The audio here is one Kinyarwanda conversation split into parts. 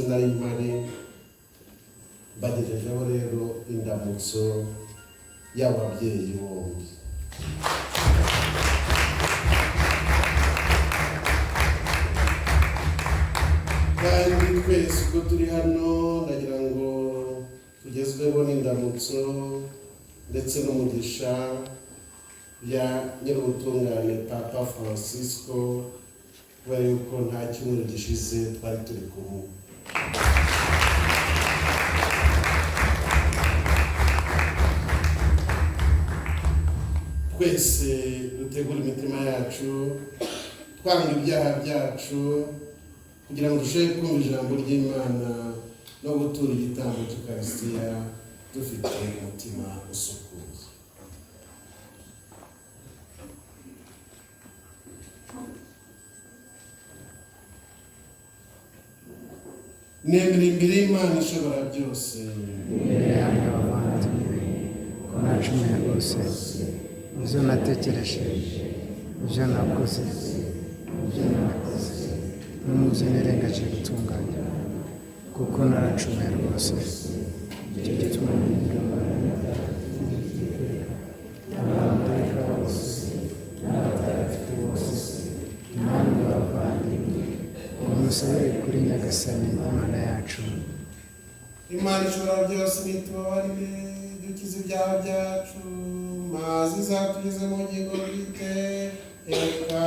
Sinari mpari. Mbagejejeho rero indamutso y'ababyeyi bombi. Kandi twese uko turi hano, ndagira ngo tugezweho n'indamutso ndetse n'umugisha bya Nyir'ubutungane Papa Francisco, kubera yuko nta cyumweru gishize twari turi kumwe. Twese dutegure imitima yacu, twanga ibyaha byacu, kugira ngo dushobore kumva ijambo ry'Imana no gutura igitambo cy'Ukarisitiya dufite umutima usukuye. Nemera imbere y'Imana Ishobora byose, imbere yanyu abavandimwe, ko nacumuye rwose mu byo natekereje, mu byo nakoze, mu byo nakoze no mu byo nirengagije gutunganya, kuko naracumuye rwose. Icyo gituma abamarayika bose n'abatagatifu bose, namwe bavandimwe, ngo musabire kuri Nyagasani Imana yacu. Imana Ishobora byose nitubabarire, dukize ibyaha byacu, maze izatugeze mu bugingo bw'iteka.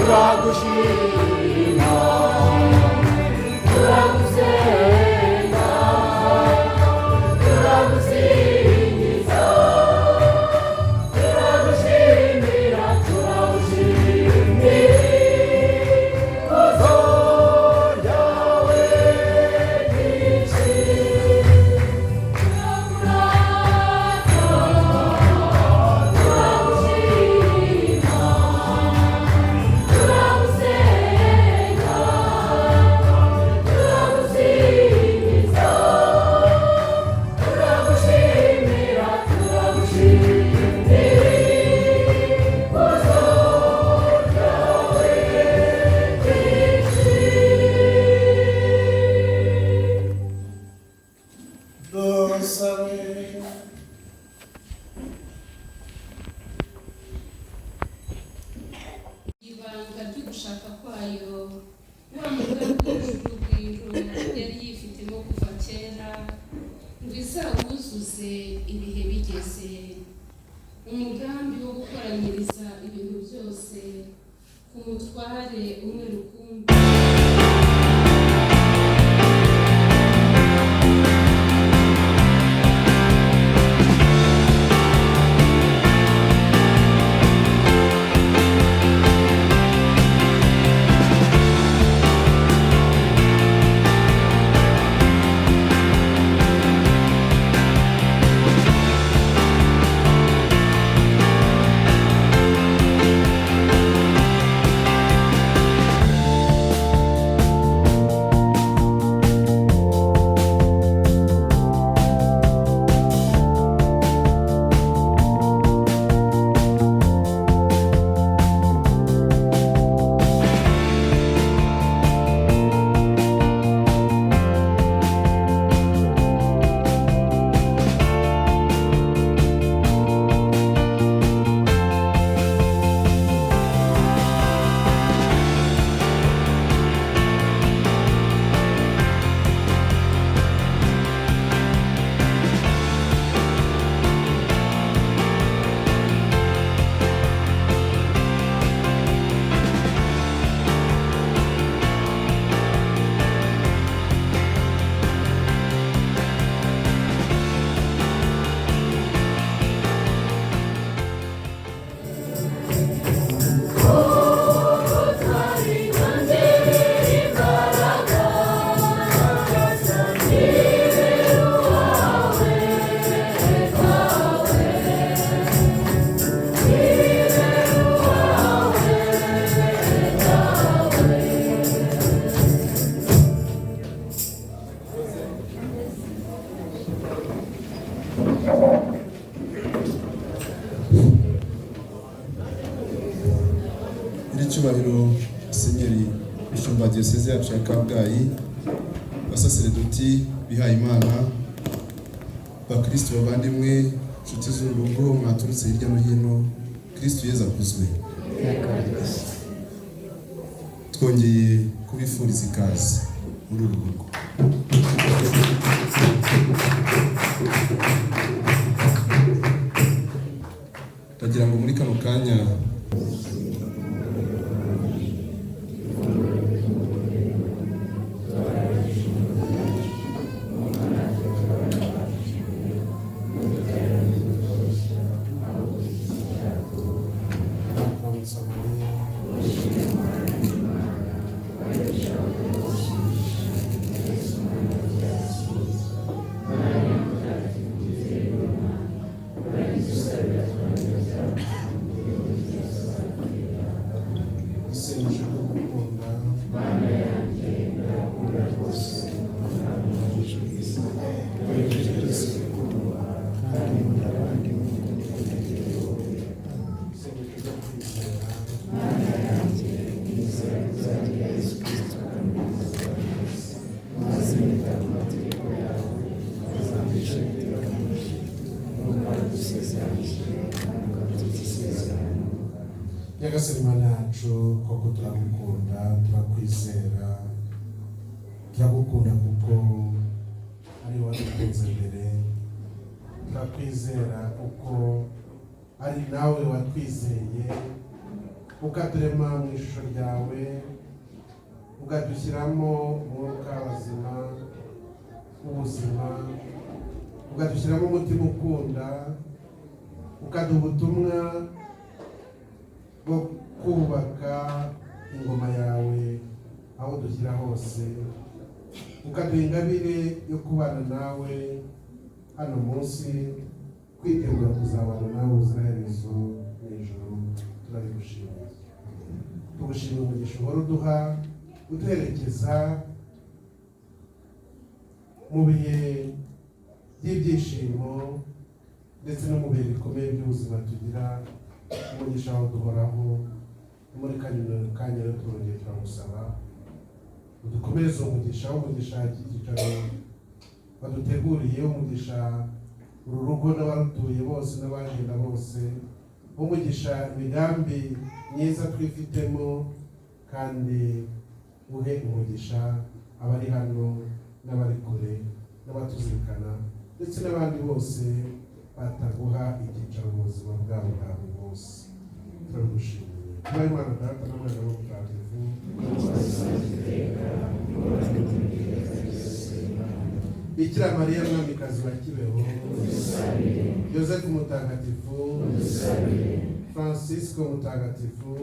Turagushima, turagusenga, turagusingiza, turagushimira, turagushimira ikuzo ryawe ryinshi. Turakurata, turagushima, turagusenga, turagusingiza, turagushimira, turagushimira ikuzo ryawe ryinshi. Dusabe. Ibanga ry'ugushaka kwayo, wa mugambi w'urugwiro yari yifitemo kuva kera, ngo izawuzuze ibihe bigeze, umugambi wo gukoranyiriza ibintu byose ku mutware umwe rukumbi. Nyiricyubahiro Musenyeri Mushumba wa Diyoseze yacu ya Kabgayi, basaseredoti bihayimana, bakristu bavandimwe, inshuti z'urugo mwaturutse hirya no hino, Kristu Yezu akuzwe. Iteka ryose. Twongeye kubifuriza ikaze muri uru rugo. Ndagira ngo muri kano kanya Kuramutsa Mariya. Isengesho ryo gukunda. Kandi nkunda abandi nk'uko nikunda jyewe. Isengesho ryo kwizera. Mana yanjye, nizera ko uzagira Yesu Kristo akamwiza, maze nita ku mategeko yawe, uzampesha iteka mu ijuru. Numara gusezeranyije kandi ugatutsa isezerano. Nyagasani Mana yacu, koko turagukunda, turakwizera, turagukunda kuko ari wowe wadukunze mbere, turakwizera kuko ari nawe watwizeye. Ukaturema mu ishusho ryawe, ukadushyiramo umwuka w'abazima w'ubuzima, ukadushyiramo umutima ukunda, ukaduha ubutumwa bwo kubaka ingoma yawe aho dushyira hose, ukaduha ingabire yo kubana nawe hano munsi, kwitegura kuzabana nawe ubuziraherezo mu ijuru. Turabigushimiye, tugushimira umugisha uhora uduha, uduherekeza mu bihe by'ibyishimo ndetse no mu bihe bikomeye by'ubuzima tugira. Umugisha wawe duhoraho muri kano kanya rero turongeye turagusaba udukomereze umugisha w'umugisha icyicaro baduteguriye, umugisha uru rugo n'abarutuye bose n'abagenda bose, umugisha imigambi myiza twifitemo, kandi uhe umugisha abari hano n'abari kure n'abatuzirikana ndetse n'abandi bose bataguha icyicaro mu buzima bwabo bwa buri munsi. Turagushimiye. Tubahe Imana Data na Mwana na Roho Mutagatifu. Bikira Mariya Mwamikazi wa Kibeho, Yozefu Mutagatifu, Francisco Mutagatifu,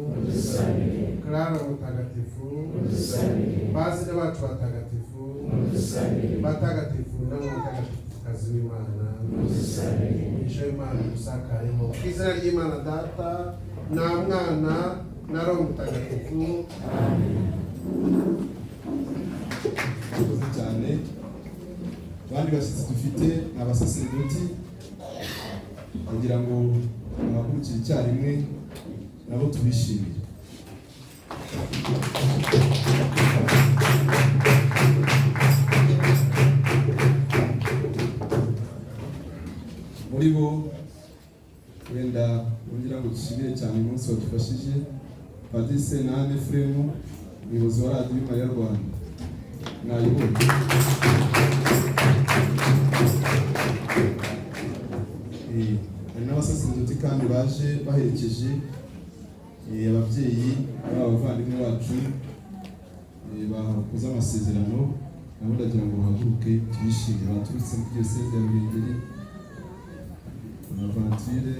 Clara Mutagatifu, Bazina bacu batagatifu, batagatifu namwe batagatifukazi b'Imana, umugisha w'Imana usakareho. Ku izina ry'Imana Data na Mwana na Roho Mutagatifu. Murakoze cyane. Abandi bashyitsi dufite ni abasaseredoti, kugira ngo bahagurukire icyarimwe nabo tubishimire. Muri bo wenda ngira ngo dushimire cyane uyu munsi wadufashije, Padiri Senane Efuremu, umuyobozi wa Radiyo Mariya Rwanda, mwayibonye. Hari n'abasaseredoti kandi baje baherekeje ababyeyi baba abavandimwe bacu bakoze amasezerano, nabo ndagira ngo bahaguruke tubishime, baturutse muri diyoseze ya Ruhengeri, Bonaventure.